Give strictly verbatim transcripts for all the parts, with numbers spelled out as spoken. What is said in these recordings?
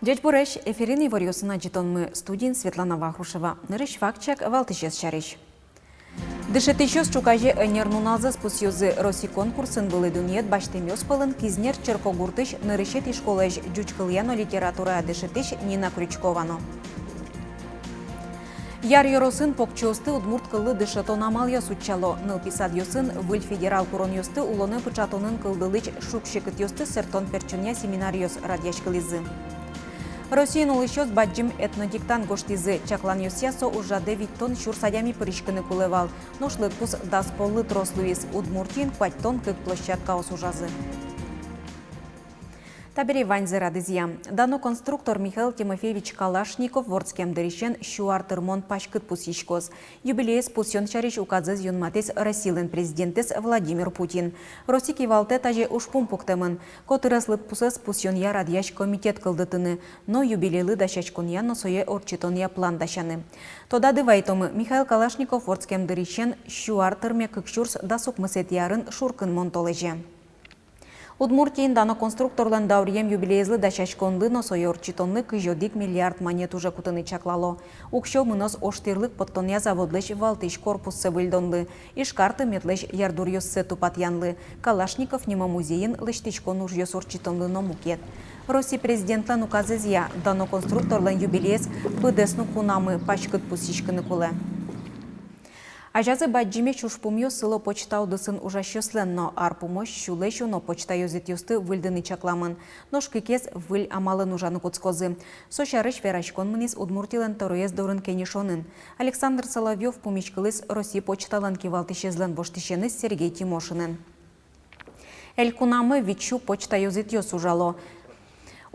Ӟечбуресь! Эфирын иворъёсын адӟытонмы, студиын Светлана Вахрушева. Нырысь вакчияк валтӥсез сярысь. Дышетӥсьёс ӵуказе ӧнер нуналзэс пусъёзы. Росси конкурсын вылӥ дунъет басьтэмъёс пӧлын Кизнер черкогуртысь нырысетӥ школаысь ӟуч кылъя но литературая дышетӥсь Нина Крючкова но. Яр ёросын покчиосты удмурт кыллы дышетон амалъёс утчало. Нылпи садъёсын выль федерал куронъёсты улонэ пыӵатонын кылдылӥсь шуг-секытъёсты сэртон-пертчонъя семинаръёс радъяськылӥзы. Россиын улӥсьёс бадӟым этнодиктант гожтӥзы. Чакланъёсъя, со ужрадэ витьтон сюрс адями пыриськыны кулэ вал. Нош лыдпус дас поллы трос луиз. Удмуртиын куатьтон кык площадкаос ужазы. Табере ваньзэ радызъя. Дано конструктор Михаил Тимофеевич Калашников вордскем дырысен сю ар тырмон паськыт пусйиськоз. Юбилеез пусъён сярысь указэз юнматӥз Россилэн президентэз Владимир Путин. Росси кивалтэт азе ужпум пуктэмын: котырес лыдпусэз пусъёнъя радъясь комитет кылдытыны но юбилейлы дасяськонъя но сое ортчытонъя план дасяны. Тодады вайтомы, Михаил Калашников вордскем дырысен сю ар тырме кык сюрс дас укмысэтӥ арын шуркынмон толэзе. Удмуртиын дано конструкторлэн дауръем юбилеезлы дасяськонлы но сое ортчытонлы кызь одӥг миллиард манет уже кутыны чаклало. Уксё мыноз ожтӥрлык поттонъя заводлэсь валтӥсь корпуссэ выльдонлы, Ижкар тыметлэсь ярдуръёссэ тупатъянлы, Калашников нимо музейын лэсьтӥськон ужъёс ортчытонлы но мукет. Росси президентлэн указэзъя, дано конструкторлэн юбилеез быдэс но кунамы паськыт пусйиськыны кулэ. Азязы бадӟымесь ужпумъёс сыло почта удысын ужасьёслэн но. Ар пумозь сюлэсь уно почта ёзэтъёсты выльдыны чакламын. Нош кыкез выль амалын ужаны кутскозы. Со сярысь вераськон мынӥз Удмуртилэн тӧроез дорын кенешонын. Александр Соловьёв пумиськылӥз Росси почталэн кивалтӥсезлэн воштӥсеныз Сергей Тимошинэн. Элькунамы вить сю почта ёзэтъёс ужало.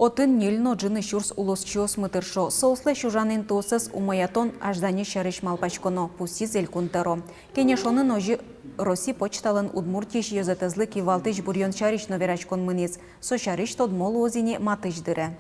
Отын ньыль но ӝыны сюрс улосчиосмы тыршо. Соослэсь ужан интыосыз умоятон азьланез сярысь малпаськоно, пусйиз Элькун тӧро. Кенешонын озьы Росси почталэн Удмуртиысь ёзэтэзлы кивалтӥсь буръён сярысь но вераськон мынӥз. Со сярысь тодмо луоз ини матысь дыре.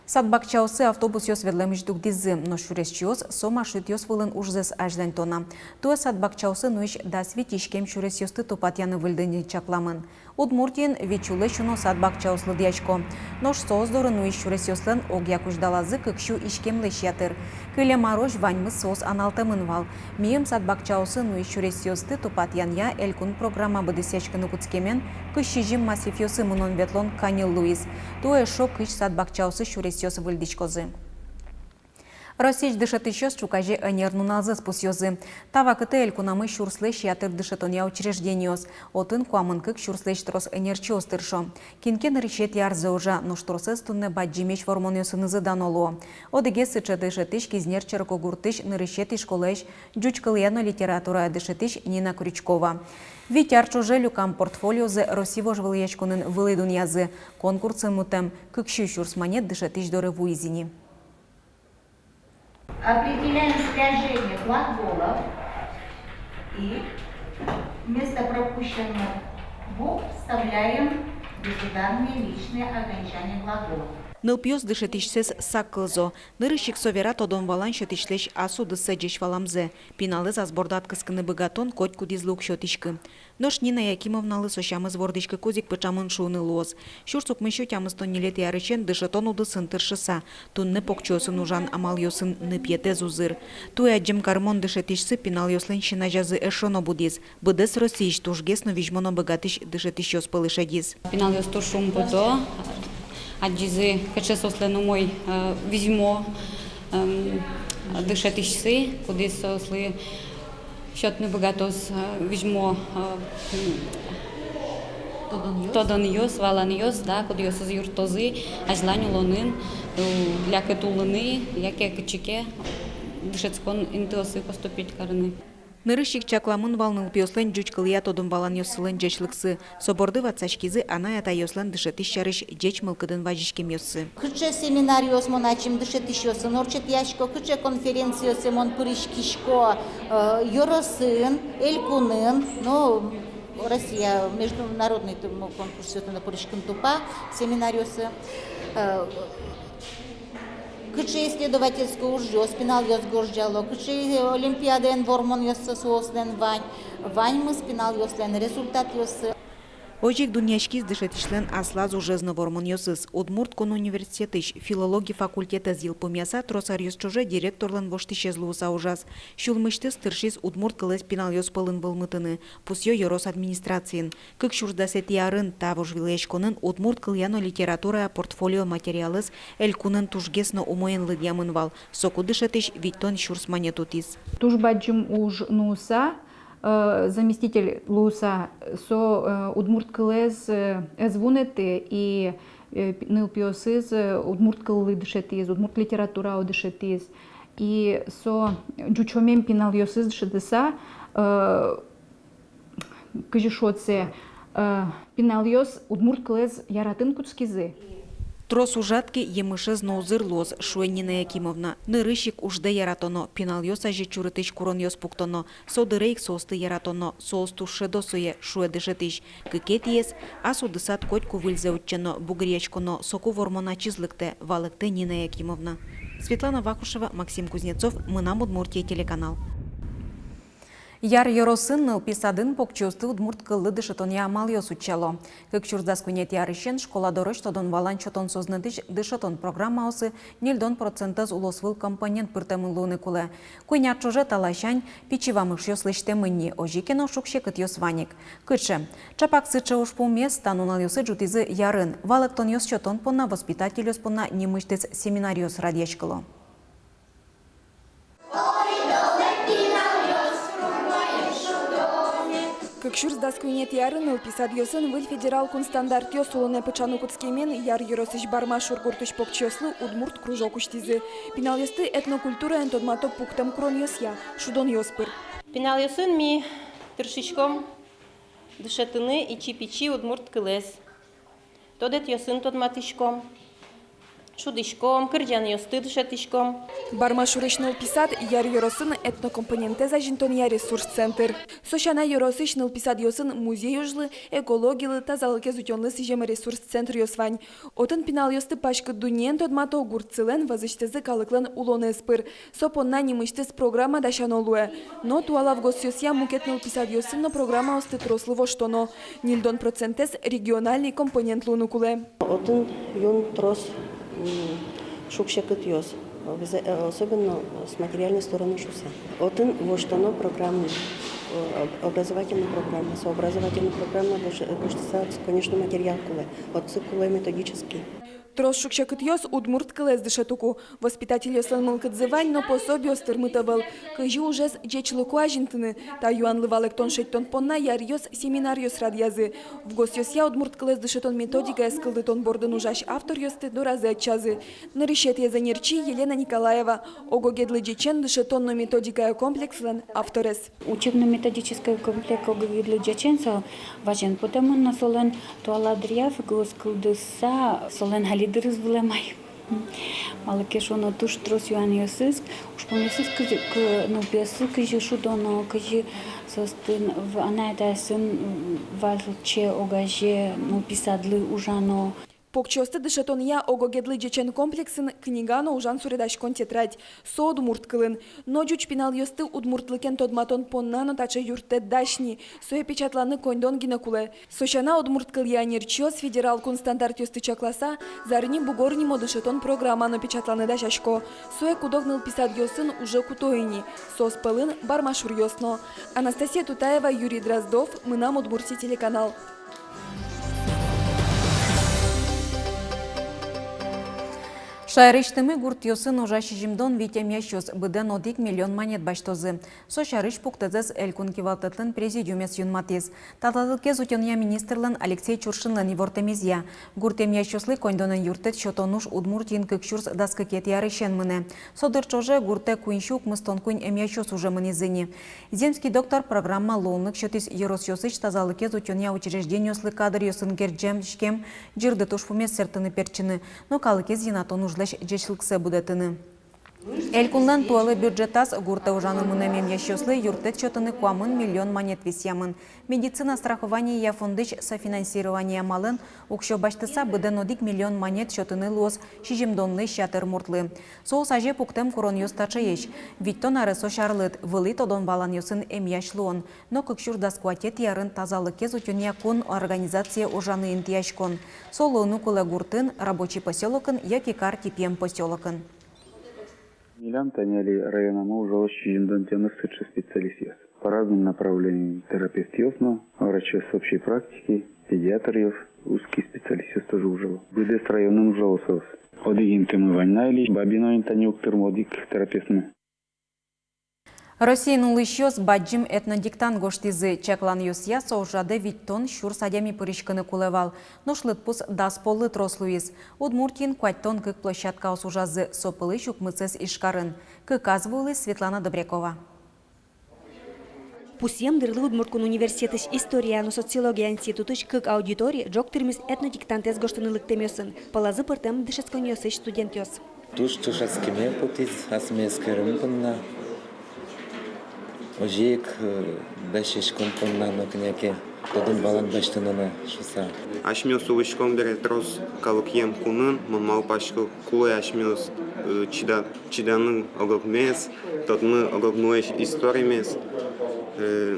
Сад-бакчаосы автобусъёс ветлэмысь дугдӥзы, но сюресчиос со маршрутъёс вылын ужзэс азьланьто на. Туэ сад-бакчаосы нуись дас вить иськем сюресъёсты тупатъяны-выльдыны чакламын. Удмуртиын вить сюлэсь уно сад-бакчаос лыдъясько. Нош соос доры нуись сюресъёслэн огъя кузьдалазы кык сю иськемлэсь ятыр. Кылем арозь ваньмыз соос аналтэмын вал. Миым сад-бакчаосы нуись сюресъёсты тупатъянъя Элькун программа быдэсъяськыны кутскемен кызь сизьым массивъёсы мынон-ветлон каньыл луиз. Туэ эшшо кызь сад-бакчаосы сюресъёс выльдӥськозы. Россиысь дышетӥсьёс ӵуказе ӧнер нуналзэс пусъёзы. Та вакытэ элькунамы сюрслэсь ятыр дышетонъя учреждениос. Отын куамын кык сюрслэсь трос ӧнерчиос тыршо. Кин ке нырысетӥ арзэ ужа, нош тросэз туннэ бадӟымесь вормонъёсынызы дано луо. Одӥгез сыӵе дышетӥсь Кизнер черкогуртысь нырысетӥ школаысь ӟуч кылъя но литературая дышетӥсь Нина Крючкова. Вить ар ӵоже люкам портфолиозэ Росси вожвылъяськонын вылӥ дунъязы. Конкурсын мутэм кык сю сюрс манет дышетӥсь доры вуиз ини. Определяем спряжение глаголов и вместо пропущенных букв вставляем безударные личные окончания глаголов. Нылпиос дышетӥсьсэс сак кылзо. Нырысь ик со вера тодон-валан сётӥсьлэсь ас удыссэ ӟеч валамзэ. Пиналэз ас бордад кыскыны быгатон котькудӥзлы уг сётӥськы. Нош Нина Якимовналы со сямыз вордӥськыкуз ик пыӵамын шуыны луоз. Сюрс укмыс сю тямыстон ньылетӥ арысен дышетон удысын тыршыса, туннэ покчиосын ужан амалъёсын ныпъетэз узыр. Туэ адӟем карымон дышетӥсьсы пиналъёслэн син азязы эшшо но будӥз. Быдэс Россиысь тужгес но визьмо но быгатӥсь дышетӥсьёс пӧлы шедиз. Пиналъёс туж шумпото, адӟизы, кыӵе соослэн умой, э, визьмо, эм, дышетӥсьсы, кудӥз соослы сётыны быгатоз, э, визьмо, э, м, тодонъёс, валанъёс, да, кудъёсыз юрттозы азьлань улонын, э, лякыт улыны, яке кытчы ке дышетскон интыосы поступить карыны. Нырысь ик чакламын вал нылпиослэн ӟуч кылъя тодон-валанъёссылэн ӟечлыксы. Со борды ватсаськизы анай-атайёслэн дышетӥсь сярысь ӟеч мылкыдын вазиськемъёссы. Кыӵе семинаръёс мон ачим дышетӥсьёсын ортчытъясько, кыӵе конференциосы мон пыриськисько, э, ёросын, элькунын, но Россия международный ту-, мо-, конкурсъёсы но пыриськыны тупа семинаръёсы. Э, кыӵе исследовательской ужъёс пиналъёс гожъяло, кыӵе олимпиадаын вормонъёссы соослэн вань, ваньмыз пиналъёслэн результатъёссы. Озьы ик дунъяськиз дышетӥсьлэн аслаз ужез но вормонъёсыз. Удмурт кун университетысь филологи факультетэз йылпумъяса, трос аръёс ӵоже директорлэн воштӥсез луыса ужаз. Сюлмысьтыз тыршиз удмурт кылэз пиналъёс пӧлын вӧлмытыны, пусъё ёрос администрациын. Кык сюрс дасэтӥ арын та вожвылъяськонын удмурт кылъя но литературая портфолио материалэз элькунын тужгес но умоен лыдъямын вал. Соку дышетӥсь витьтон сюрс манет утӥз. Туж бадӟым уж нуыса, э, заместитель луыса, со, э, удмурт кылэз, э, ӧз вунэты и, э, пи-, нылпиосыз, э, удмурт кыллы дышетӥз, удмурт литературао дышетӥз. И со ӟучомем пиналъёсыз дышетыса, э, кызьы шуод сое, э, пиналъёс удмурт кылэз яратыны кутскизы. Трос ужад ке, емышез но узыр луоз, шуэ Нина Якимовна. Нырысь ик уждэ яратоно, пиналъёс азе чурытӥсь куронъёс пуктоно, со дыре ик соосты яратоно, соос туж шӧдо сое, шуэ дышетӥсь. Кыкетӥез: ас удысад котьку выльзэ утчано, бугыръяськоно, соку вормон ачиз лыктэ, валэктэ Нина Якимовна. Светлана Вахрушева, Максим Кузнецов, «Мынам Удмуртие» телеканал. Яр ёросын нылпи садын покчиосты удмурт кыллы дышетонъя амалъёс утчало. Кык сюрс дас куинетӥ арысен школа дорозь тодон-валан сётон сӧзнэтысь дышетон программаосы ньыльдон процентэз улосвыл компонент пыртэмын луыны кулэ. Куинь ар ӵоже та ласянь пичи вамышъёс лэсьтэмын ни, озьы ке но шуг-секытъёс вань ик. Кыӵе? Ӵапак сыӵе ужпумез та нуналъёсы ӝутӥзы Ярын. Валэктонъёс сётон понна воспитательёс понна нимысьтыз семинаръёс радъяськыло. Кык сюрс дас куинетӥ арын нылпи садъёсын выль федерал кун стандартъёс улонэ пыӵаны кутскемен, Яр ёросысь Бармашур гуртысь покчиослы удмурт кружок усьтӥзы. Пиналъёсты этнокультураен тодмато пуктэм куронъёсъя, шудонъёс пыр. Пиналъёсын ми тыршиськом дышетыны ичи-пичи удмурт кылэз. Тодэтъёсын тодматӥськом, шудӥськом, кырӟанъёсты дышетӥськом. Бармашурысь нылпи сад Яр ёросын этнокомпонентэз азинтонъя ресурс центр. Со сяна, ёросысь нылпи садъёсын музей ужлы, экологилы, тазалыкез утёнлы сӥзем ресурс центръёс вань. Отын пиналъёсты паськыт дуннеен тодмато, гуртсылэн, вӧзысьтызы калыклэн улонэз пыр. Со понна нимысьтыз программа дасяно луэ. Но туала ВГОСъёсъя мукет нылпи садъёсын но программаосты трослы воштоно. Ньыльдон процентэз региональный компонент луыны кулэ. Отын юн трос, м, шуг-секытъёс, обяза-, э, особенно с материальной стороны шуыса. Отын воштоно программа, э, об-, образовательной программа, со образовательной программа вош-, воштыса, конечно, материал кулэ. Отчы кулэ методический. Трос шуг-секытъёс удмурт кылэз дышетыку. Воспитательёслэн мылкыдзы вань, но пособиос тырмыт ӧвӧл. Кызьы ужез ӟечлыко азинтыны? Та юанлы валэктон шедьтон понна яръёс семинаръёс радъязы. ВГОСъёсъя удмурт кылэз дышетон методикаез кылдытон бордын ужась авторъёсты доразы ӧтчазы. Нырысетӥез ӧнерчи Елена Николаева, «Ог-огедлы ӟечен» дышетон но методикая комплекслэн авторез. Учебно-методической комплект «Ог-огедлы ӟечен» со вазен потэмын, но солэн туала дыръя ФГОС кылдыса, солэн али дырыз вылэм ай. Малы ке шуоно, туж трос юанъёсыз, ужпумъёсыз, кызьы, кы-, нылпиослы кызьы шудоно, кызьы соосты в-, анай-атайёсын валче огазе нылпи садлы ужано. Покчиосты дышетонъя «Ог-огедлы ӟечен» комплексын книга но ужан суредаськон тетрадь. Со удмурт кылын. Но ӟуч пиналъёсты удмуртлыкен тодматон понна но таӵе юрттэт дась ни. Сое печатланы коньдон гинэ кулэ. Со сяна, удмурт кылъя ӧнерчиос федерал кун стандартъёсты чакласа, «Зарни бугор» нимо дышетон программа но печатланы дасясько. Сое куд-ог нылпи садъёсын уже куто ини. Соос пӧлын Бармашуръёс но. Анастасия Тутаева, Юрий Дроздов, «Мынам Удмуртие» телеканал. Шаерысьтымы гуртъёсын ужа сизьымдон вить эмъясьёс, быдэн одӥг миллион манет басьтозы. Со сярысь пуктэзэс Элькун кивалтэтлэн президиумез юнматӥз. Тазалыкез утёнъя министрлэн Алексей Чуршинлэн ивортэмезъя, гурт эмъясьёслы коньдонэн юрттэт сётон уж Удмуртиын кык сюрс дас кыкетӥ арысен мынэ. Со дыр ӵоже гуртэ куинь сю укмыстон куинь эмъясьёс уже мынӥзы ни. «Земский доктор» программа луонлык сётӥз ёросъёсысь тазалыкез утёнъя учреждениослы кадръёсын герӟаськем ӟырдыт ужпумез сэртыны-пертчыны но калыкез йынатон ужлэсь ӟечлыксэ будэтыны. Элькунлэн туэлы бюджетаз гуртэ ужаны мынэм эмъясьёслы юрттэт сётыны куамын миллион манет висъямын. Медицина страхованиея фондысь софинансирование амалэн уксё басьтыса, быдэн одӥг миллион манет сётыны луоз сизьымдонлэсь ятыр муртлы. Соос азе пуктэм куронъёс таӵеесь: витьтон аресозь арлыд, вылӥ тодон-валанъёсын эмъясь луон, но кык сюрс дас куатетӥ арын тазалыкез утёнъя кун организацие ужаны интыяськон. Со луыны кулэ гуртын, Рабочий посёлокын яке кар типъем посёлокын. Милям тани али районамы ужалоз сизьымдон тямыс сыӵе специалистъёс. По разным направлениям: терапевтъёс но, врачъёс общей практики, педиатръёс, узкий специалистъёс тоже ужало. Быдэс районын ужало соос. Одӥг интымы вань на али, Бабиноын тани уг тырмы одӥг терапевтмы. Россиын улӥсьёс бадӟым этнодиктант гожтӥзы. Чакланъёсъя, со ужрадэ витьтон сюрс адями пыриськыны кулэ вал. Нош лыдпус дас поллы трос луиз. Удмуртиын куатьтон кык площадкаос ужазы, со пӧлысь укмысэз Ижкарын. Кыказ вуылӥз Светлана Добрякова. Пусъем дырлы Удмурт кун университетысь история но социология институтысь кык аудиторие ӝог тырмиз этнодиктантэз гожтыны лыктэмъёсын. Пӧлазы пӧртэм дышетсконъёсысь студентъёс. Туж ӵошатскеме потӥз асме эскерон понна. Озьы ик, э, дасяськон понна но кӧня ке тодон-валан басьтоно на шуыса. Асьмеос улӥськом бере трос калыкъем кунын, мон малпасько, кулэ асьмеос, э, чида-, чиданы ог-огмес, тодыны ог-огмылэсь историмес, э,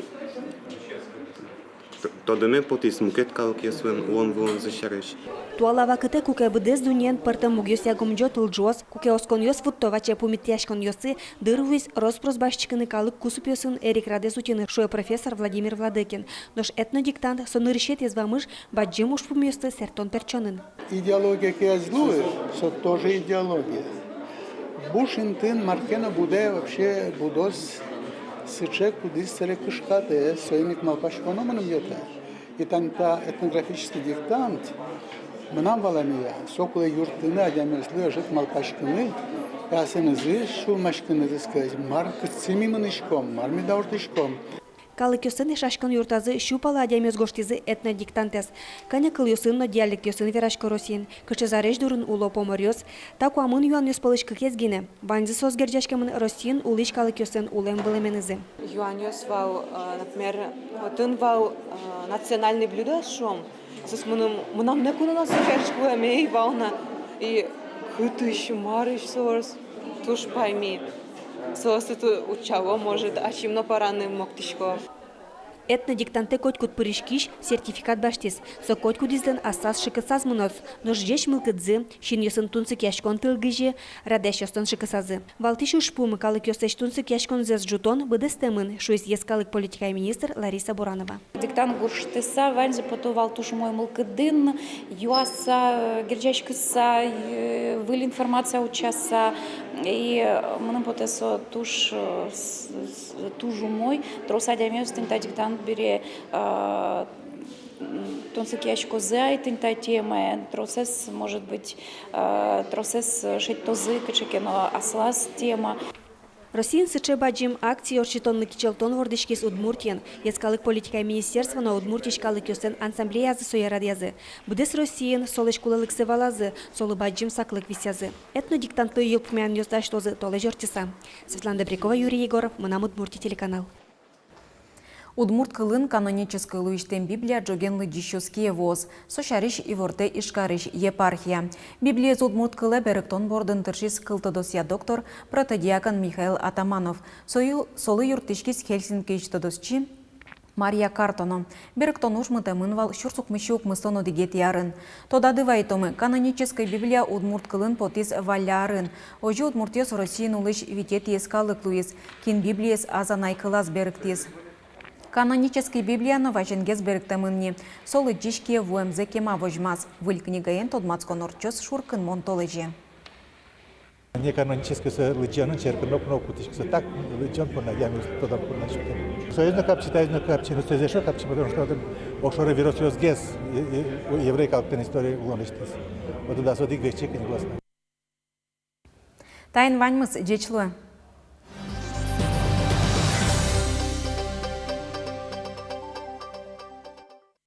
т-, тодыме потӥз мукет калыкъёслэн улон-вылонзы сярысь. Туала вакытэ, куке быдэс дуннеын пӧртэм мугъёсъя гомӟо тылӟуос, куке осконъёс вутто ваче пумитъяськонъёсы, дыр вуиз рос-прос басьтӥськыны калык кусыпъёсын эрикрадэз утьыны, шуэ профессор Владимир Владыкин. Нош этнодиктант — со нырысетӥез вамыш бадӟым ужпумъёсты сэрттон-пертчонын. Идеология ке ӧз луы, со тоже идеология. Буш интыын мар ке но будэ, вообще будоз сыӵе, кудӥз сыре кышкатэ, соин ик, малпасько но, мыным йӧтэ. И тани та этнографический диктант, мынам валамея, со кулэ юрттыны адямиослы ӧжыт малпаськыны, асэнызы сюлмаськыны, дескать, мар, кытчы ми мынӥськом, мар ми дауртӥськом. Калыкъёслэн эшаськон юртазы сю пала адямиос гожтӥзы этнодиктантэз. Кӧня кылъёсын но диалектъёсын верасько Россиын, кыӵе зарезь дурын уло поморъёс. Та куамын юанъёс пӧлысь кыкез гинэ. Ваньзы соос герӟаськемын Россиын улӥсь калыкъёслэн улэм-вылэменызы. Юанъёс вал, э, например, отын вал, э, национальные блюда, шуом. Соос мыным, мынам ноку но со сярысь кулэме ӧй вал на. И кытысь, марысь соос, туж пайми. Соосты ту-, утчало, может, ачим но пӧраны моктӥсько. Этнодиктантэ котькуд пыриськись сертификат басьтӥз. Со котькудӥзлэн ассаз шыкысаз мыноз. Нош ӟеч мылкыдзы, синъёсын тунсыкъяськон тылгизьы радъясьёслэн шыкысазы. Валтӥсь ужпум — калыкъёслэсь тунсыкъяськонзэс ӝутон — быдэстэмын, шуиз йӧскалык политикая министр Лариса Буранова. Диктант гожтыса, ваньзы пото вал туж умой мылкыдын, юаса, герӟаськыса, э, выль информация утчаса. И, э, мыным потэ, со туж, э, с-, с-, туж умой. Трос адямиос тӥни та диктант бере, э, м, тунсыкъяськозы ай тӥни та темаен, тросэз, может быть, э, тросэз шедьтозы кыӵе ке но аслаз тема. Россиын сыӵе бадӟым акци ортчытонлы кичӧлтон вордӥськиз Удмуртиын. Йӧскалык политикая министерство но Удмуртиысь калыкъёслэн ассамблеязы сое радъязы. Быдэс Россиын солэсь кулэлыксэ валазы, солы бадӟым саклык висъязы. Этнодиктантлы йылпумъянъёс дасьтозы толэзь ортчыса. Светлана Добрякова, Юрий Егоров, «Мынам Удмуртие» телеканал. Удмурт кылын канонической луисьтэм Библия ӝоген лыдӟисьёс кие вуоз. Со сярысь ивортэ Ижкарысь епархия. Библиез удмурт кылэ берыктон бордын тыршиз кылтодосъя доктор, протодиакон Михаил Атаманов. Со ю-, солы юрттӥськиз Хельсинкиысь тодосчи Мария Карто но. Берыктон уж мытэмын вал сюрс укмыссю укмыстон одӥгетӥ арын. Тодады вайтомы, канонической Библия удмурт кылын потӥз валлям арын. Озьы удмуртъёс Россиын улӥсь витетӥез калык луиз, кин Библиез азанай кылаз берыктӥз. Канонической Библия но вазенгес берыктэмын ни. Со лыдӟись кие вуэмзэ кема возьмаз. Выль книгаен тодматскон ортчоз шуркынмон толэзе. Неканонической со лыдӟонын черкын но уг кутӥськы, со так лыдӟон понна, ямыз тодон понна сётэ. Соиз но капчи, таиз но капчи, но соиз эшшо капчи, потому что отын огшоры веросъёсгес, э, э, еврей калыклэн история улонысьтыз. Вот туда со одӥг векчи книга вал. Таин ваньмыз, ӟеч луэ.